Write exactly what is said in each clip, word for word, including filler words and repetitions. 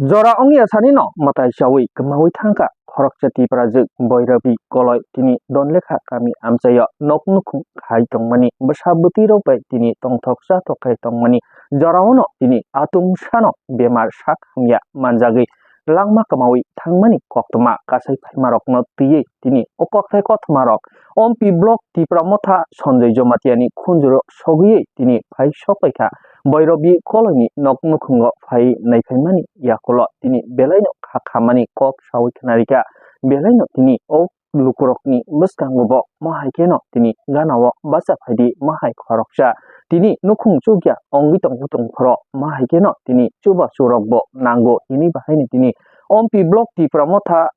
Jora wngya sanino mwtai chawi kwmawi thangkha khoroksa Tiprajwk Boirobi Koloi tini Donlekha kami amchaio nok nukhung khai tongmani bwsa bwtwirok bai tini tongthok chathok khai tongmani joraono tini atumsano bemar sak hamya manjagwi langma kwmawi thangmani koktwma kasai phaimarokno twiwi tini o kokthai kothmarok Ompi Block Tipra Motha Sanjoy Jomatiani khunjuro sogwi tini phai sokpaikha. Boirobi Koloini nok nukhungo phai naiphaimani yakulo tini belaino kha khamani kok sawi khnarikha. Belaino tini o lukurokni bwskango bo mahaikeno tini ganao bacha phaidi mahai khoroksa tini nukhung chukya wngwi tongphuru mahaikeno tini chubachu rokbo nango hini bahaino tini Ompi Block Tipra Motha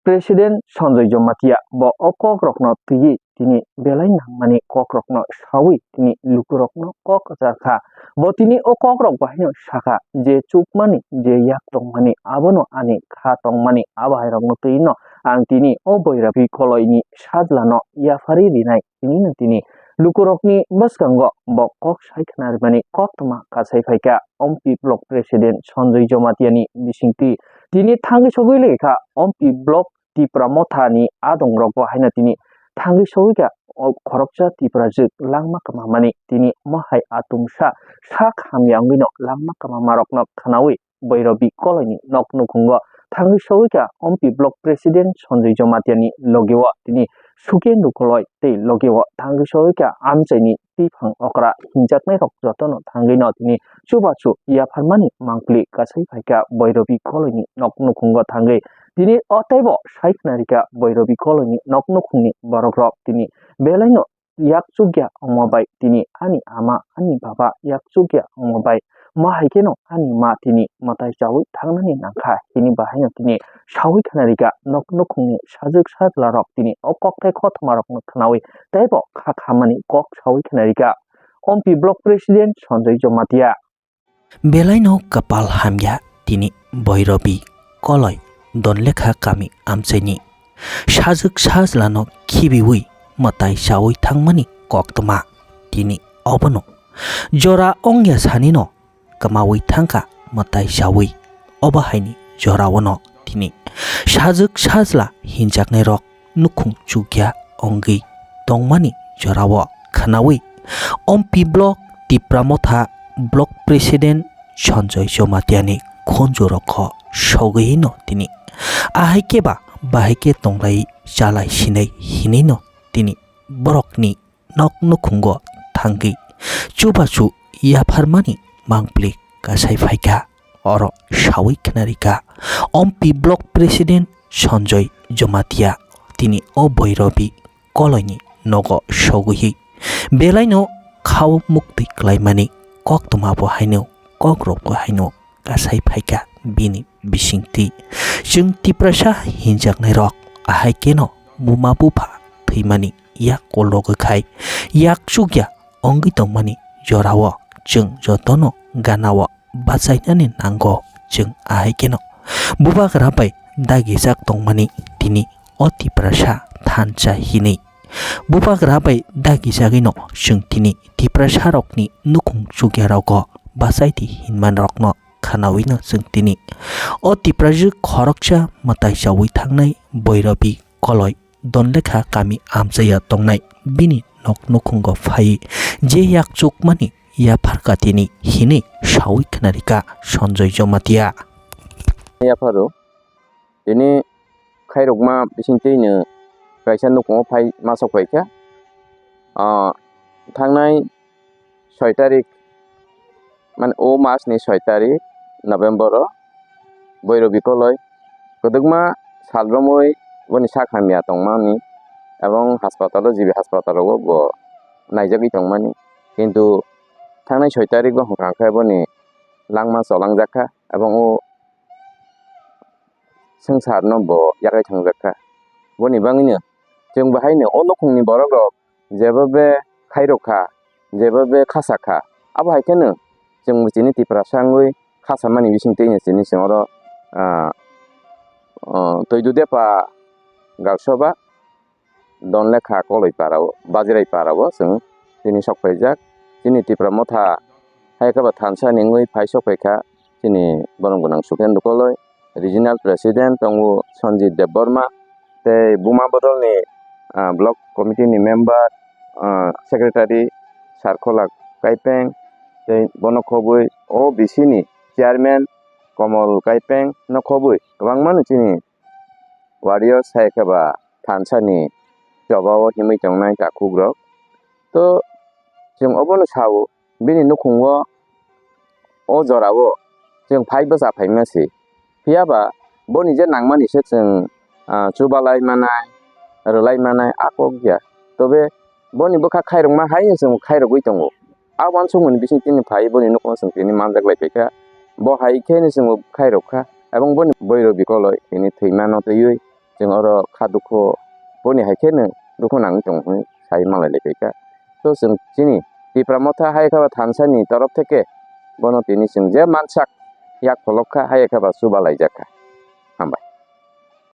President Sanjoy Jamatia bo o kokrokno twiwi tini belai nangmani kokrokno sawi tini lukurokno kok kwchar kha. Bo tini o kokrok bahaino sakha je chukmani je yak tongmani abono ani kha tongmani abo hairokno twino ang tini o Boirobi Koloini sajlano yapharwi rinai. Tini no tini lukurokni bwskango bo kok sai khna rwmani koktwma kasai phaikha Ompi Block President Sanjoy Jomatiani bisingtwi. Tini thangwi sogwi lekha Ompi Block Tipra Mothani adongrokbo haino tini thangwi sogwikha o khoroksa Tiprajwk langma kwmamani tini mohai atumsa sak hamya wngwino langma kwmamarokno khnawi Boirobi Koloini nok nukhungo thangwi sogwikha Ompi Block President Sanjoy Jomatiani logeo tini Suken Rukoloi tei logeo thangwi sogwikha amchaini twiphang okra hinjaknairok jotono thangwino tini chubachu yapharmani mangpili kasai phaikha Boirobi Koloini nok nukhungo thangwi. Tini o teibo sai khna rikha Boirobi Koloini nok nukhungni borokrok tini belaino yak chukya wngma bai tini ani ama ani baba yak chukya wngma bai ma hai kheno ani ma tini mwtai chawi thangnani nangkha hini bahaino tini sawi khna rikha nok nukhungni sajwk sajlarok tini o kokthai kothmarokno khnawi teibo kha khamani kok sawi khna rikha Ompi Block President Sanjoy Jamatia. Belaino kwpal hamya tini Boirobi Koloi Donlekha kami amchaini sajwk sajlano khibiwi mwtai chawi thangmani koktwma tini obono jora wngya sanino kwmawi thangkha mwtai chawi obo haini joraono tini sajwk sajla hinjaknairok nukhung chukya wngwi tongmani jorao khnawi Ompi Block Tipra Motha Block President Sanjoy Jomatiani khunjurokho sogwino tini ahai khe ba bahai khe tonglai chalai sinai hinino tini borokni nok nukhungo thangwi chubachu yapharmani mangpili kasai phaikha. Oro sawi khna rikha Ompi Block President Sanjoy Jamatia tini o Boirobi Koloini nogo sogwi belaino khao muktwi klaimani koktwma bo haino kokrok bo haino kasai phaikha bini bisingtwi. Chwng Tiprasa hinjaknairok ahai kheno buma bupha thwimani yak kologwi khai yak chukya wngwi tongmani jorao chwng jotono ganao bachainani nango. Chwng ahai kheno bubagra bai dagijak tongmani tini o Tiprasa thansa hinwi. Bubagra bai dagijagwino chwng tini Tiprasarokni nukhung chukyarogo bachaidi hinmanrokno khanawino chwng tini o Tiprajwk khoroksa mwtai chawi thangnai Boirobi Koloi Donlekha kami amchaya tongnai bini nok nukhungo phai je yak chukmani yapharkha tini hinwi sawi khna rikha Sanjoy Jamatia. Yapharo tini khairokma bisingtwino kaisa nukhungo phai masok phaikha. Ah, thangnai soi tarik, mane o mas ni soi tarik November o Boirobi Koloi kwdwkma sal romwi boni sak hamya tongmani, ebong haspatalo, G B haspatalo bo naijagwi tongmani, kintu thangnai soi tarik o hwnkha khe boni langma cholangjak kha, ebong o swngcharno bo yakai thangjak kha. Boni bagwino chwng bahaino o nukhungni borokrok jeba be khairok kha, jeba be khasa kha, abo hai kheno chwng bo chini Tiprasa wngwi khasamani bisingtwi chini chwng oro, ah, ah, Toidudepa Galsoba, Donlekha Koloi para o, Bajirai para o chwng tini sok phaijak. Chini Tipra Motha hai khe ba thansa ni wngwi phai sok phaikha. chini borom gwnang Sukendra Koloi, regional president tongo Sanjit Debbarma, tei Buma Bodolni, ah, block committee ni member, ah, secretary Sarkhola Kaipeng, tei bono khobwi O B C ni chairman Komol Kaipeng no khobwi kwbangmano chini warriors hai khe ba thansa ni choba o himwi tongnai takhuk rok. To chwng obono sao, bini nukhung o, o jora o chwng phai bwsa phaima se. Phiya ba boni je nangmani se chwng, ah, chubalai manai, rwlai manai a kok ya. Tobe boni bwkha khairokma hai chwng khairogwi tongo. A uansukmani bising tini phai boni nukhung o chwng tini manjak lai phaikha. Bo hai khe ni chwng khairok kha. Ebong boni bwrwi rok bikoloi tini thwima no twiwi chwng oro kha dukhu boni hai khe no dukhu nangwi tongo hwnwi sai malai lai phaikha. To chwng chini Tipra Motha hai khe ba thansa ni torof theke bono tini chwng je mansak yak pholok kha hai khe ba chuba laijak kha.